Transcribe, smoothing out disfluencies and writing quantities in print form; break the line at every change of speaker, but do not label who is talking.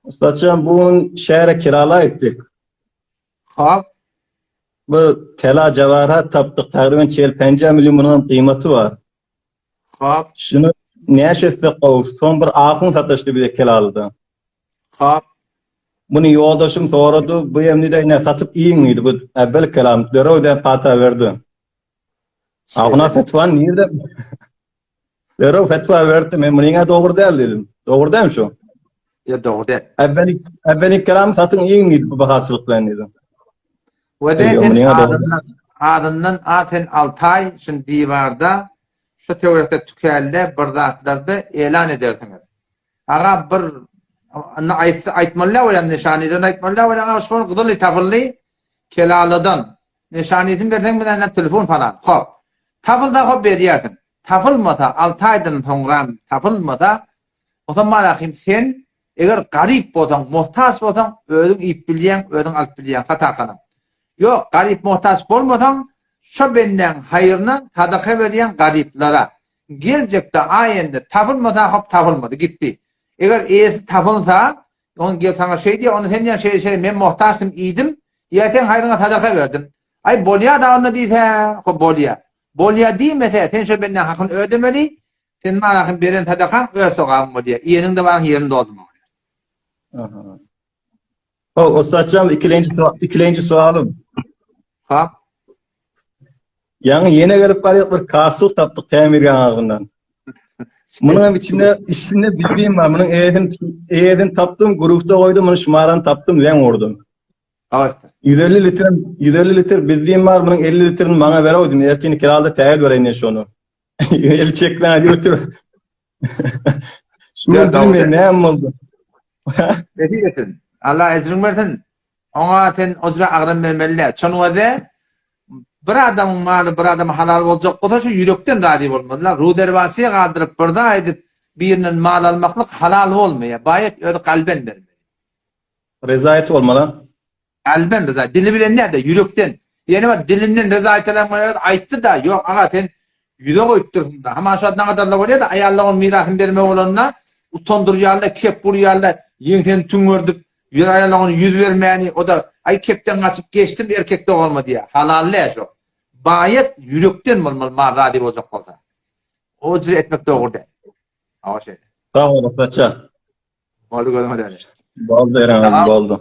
Ussatjan bu gün şähere kirala gitdik.
Hop.
Bir tela jawahrat tapdyk. Tagryban çel penje milyon munuň gymmaty bar.
Hop.
Şunu näşe etsek gowy. Soň bir ahun sataşdy bize kelalyda.
Hop.
Muny ýoldaşym sorady, bu hem diýdi, ine satyp iýiň diýdi. Bu äwwel kelam dörew diýen pata berdi. Ahuna fetwa nirde? Dörew fetwa berdi, men munyň dogry däl diýdim. Dogry dälmi şu?
Ýa dogry däl.
Äwwel äwwel kelam satyň iýiň diýdi bu bahaçylyk bilen diýdi.
We de sen adyndan, adyndan a sen altaý şun diwarda şu töwerekde tükände bir zatlarda elan edersiňiz. Aga bir indi aýtsa aýtmaly däl bolýan nyşanydan aýtmaly däl bolýan aga şol gyzyly tapyldy Kelalydan. Nyşanysyny berseň biz indi telefon falan. Hop. Tapylsa hop berýärsiň. Tapylmasa 6 aýdan soňram tapylmasa o zaman rahim sen eger garyp bolsaň, muhtaç bolsaň özüň iýip bilýäň, özüň alyp bilýäň satarsanam. Ýok, garyp muhtaç bolmasaň şo bendäň haýryna sadaka berýäň garyplara. Geljekde aýende tapylmasa hop tapylmady gitdi. Eger eýesi tapylsa, on gel saňa şeý diýýär, onda sen diýýän şeýle şeýle men muhtaçdym iýdim, ýa seň haýryňa sadaka berdim. Aý bolýa-da onda diýse, hop bolýa. Bolýa diýmese, sen şo bendäň hakyny ödemeli, sen maňa beren sadakaň öz sogabyň bolýa. Iýeniň-de baryň ýerini doldurmaly bolýar.
Aha. O, Ussatjan ikilenji ikilenji soalym.
Hop.
Ýaňy ýene gelip barýak bir kasuk tapdyk tämirgäň agzyndan. Munuň hem içinde içinde bildiğim bar. Munuň eýesini eýesini tapdym, guruhda goýdum, muny şumaran tapdym, zeň urdum.
Evet.
150 litre 150 litre bildiğim bar, munuň 50 litrini maňa ber oýdum. Ertin kiralda tägel bereýin şonu. El çekmän götür. Şunu bilmeýän näme boldy?
Nesip etsin. Allah ejrin bersin. Oňa sen ojra agram bermeli däl. Şonuň özi bir adamyň maly bir adama halal boljak bolsa şu ýürekden razy bolmalylar. Ruderbasiýa galdyryp bir zat edip birinden mal almaklyk halal bolmaýar. Baýat özi kalben bermeli.
Rezaýet bolmaly.
Kalben rezaýet. Dili bilen däl-de ýürekden. Ýene bir dilinden rezaýet eden öz aýtdy-da, ýok aga sen ýüze goýupdyrsyň-da. Haman şu nagadalla bolýar-da, aýallar onuň mirasyny bermek bolanda utandyrýarlar, kep urýarlar, ýeňseni tüňňerdip, Ýör aýal oňa ýüz bermäni, o-da, Aý, kepden gaçyp geçdim erkek doganyma diýýär. Halal däl şo. Baýat ýürekden bolmaly mal razy boljak bolsa. O jüre etmek dogry däl. Hawa şeýle.
Sag bol ussatjan.
Boldy gözüňe däli.
Boldy Eren boldy.